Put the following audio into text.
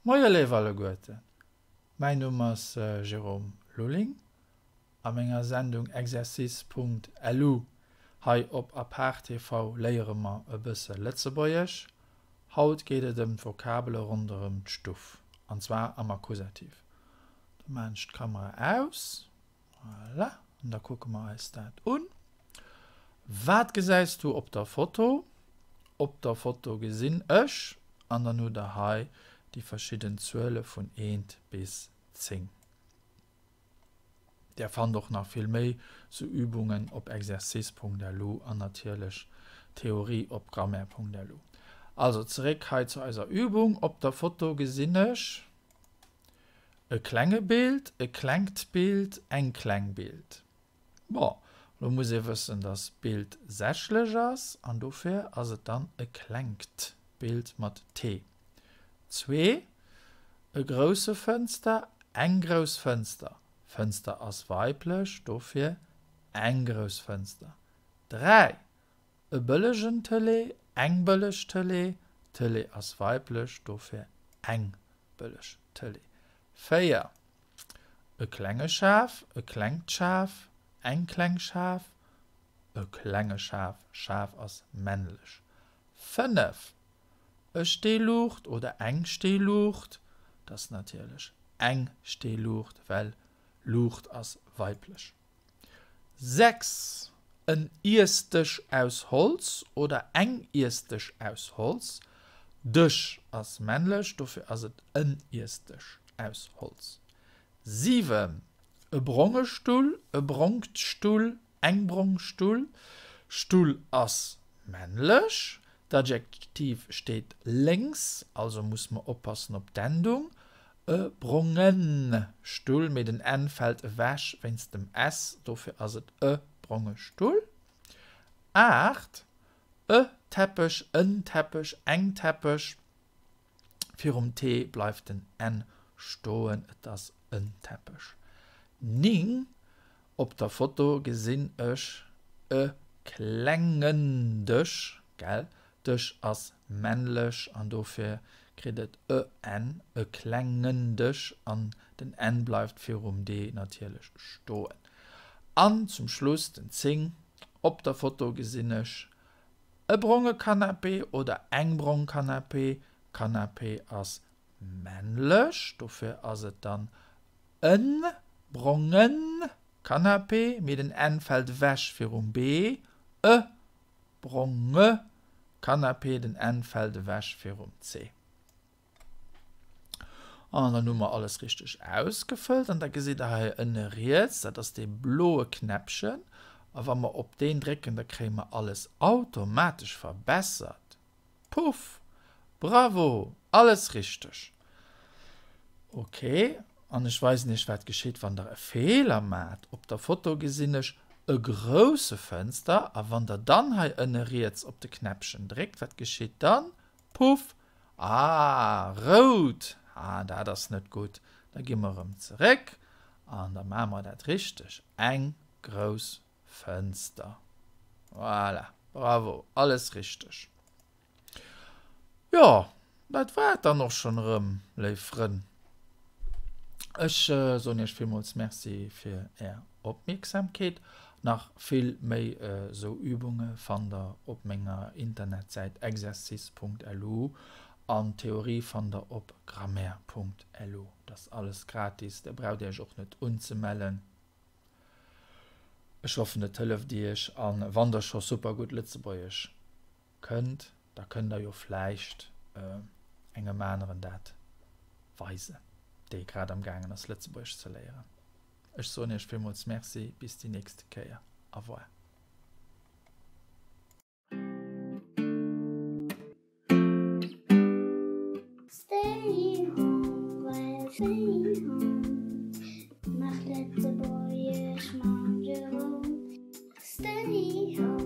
Moie léif alleguerten, mäin Numm ass Jérôme Lulling. A menger Sendung Exercice.lu hei op Apart TV léiere mer e bësse Lëtzebuergesch. Haut geet et ëm d'Vokabele ronderëm d'Stuff, an zwar am Akkusativ. Da maachen ech d'Kamera aus. Voilà, an da kucke mer eis dat un. Wat gesäis du op der Foto? Op der Foto gesinn ech, an dann hutt der hei déi verschidden Zuele vun eent bis 10. Där fannt och nach vill méi sou Übungen op exercice.lu an natierlech Theorie op grammaire.lu. Also zeréck hei zu eiser Übung. Op der Foto gesinn ech. E klenge Bild, e klengt Bild, eng kleng Bild. Bon, lo muss ee wëssen, dass Bild sächlech ass an dofir ass et dann e klengt Bild mat t. Zwee, e grousse Fënster, eng grouss Fënster. Fënster ass weiblech, dofir eng grouss Fënster. Dräi, e bëllegen Tëlee, eng bëlleg Tëlee. Tëlee ass weiblech, dofir eng Bëlleg Tëlee. 4, E klenge Schaf, e klengt Schaf, eng kleng Schaf, e klenge Schaf, Schaf ass männlech. 5, E Steeluucht oder eng Steeluucht, dat ass natierlech eng Steeluucht, well Luucht ass weiblech. 6, En Iessdësch aus Holz oder eng Iessdësch aus Holz. Dësch ass männlech, dofir ass et en Iessdësch aus Holz. 7, E bronge Stull, e brongt Stull, eng brong Stull. Stull ass männlech, D'Adjektiv steet lénks, also muss mer oppassen op d'Endung, e brongen Stull, mee den n fält ewech wéinst dem s, dofir ass et e bronge Stull. 8, e Teppech, en Teppech, eng Teppech, virum t bleift den n stoen, et ass en Teppech. 9, Op der Foto gesinn ech e klengen Dësch, gell? Dësch ass männlech an dofir kritt et e n, e klengen Dësch, an den n bleift virum d natierlech stoen. An zum Schluss den 10, Op der Foto gesinn ech e bronge Canapé oder eng brong Canapé. Canapé ass männlech, dofir ass et dann En brongen Canapé, mee den n fält ewech virum b, e bronge Canapé, den n fält ewech virum c. An dann hu mer alles richteg ausgefëllt an da gesitt der hei ënne riets, dat ass dee bloe Knäppchen a wa mer op deen drécken, da kréie mer alles automatesch verbessert. Puff! Bravo! Alles richteg! Ok, an ech weisen iech wat geschitt wann der e Feeler maacht. Op der Foto gesinn ech e grousse Fënster a wann der dann hei ënne riets op de Knäppchen dréckt, wat geschitt dann? Puff! Ah, rout! Ah, dat ass net gutt. Da gi mer erëm zeréck an da maache mer dat richteg, eng grouss Fënster. Voilà, bravo, alles richteg. Jo, dat war et dann och schonn erëm, léif Frënn. Ech soen iech villmools Merci fir är Opmierksamkeet. Nach vill méi esou Übunge fannt der op menger Internetsäit exercice.lu an d'Theorie fannt der op grammaire.lu. Dat ass alles gratis, der braucht iech och net unzemellen. Ech hoffen et hëlleft iech an wann der scho super gutt Lëtzebuergesch kënnt, da kënnt der jo vläicht engem aneren dat weisen, dee grad am gaangen ass Lëtzebuergesch ze léieren. Ech soen iech villmools Merci, bis déi nächste Kéier. Au revoir. Stay home, well stay home Maach Lëtzebuergesch mam Jérôme Stay home.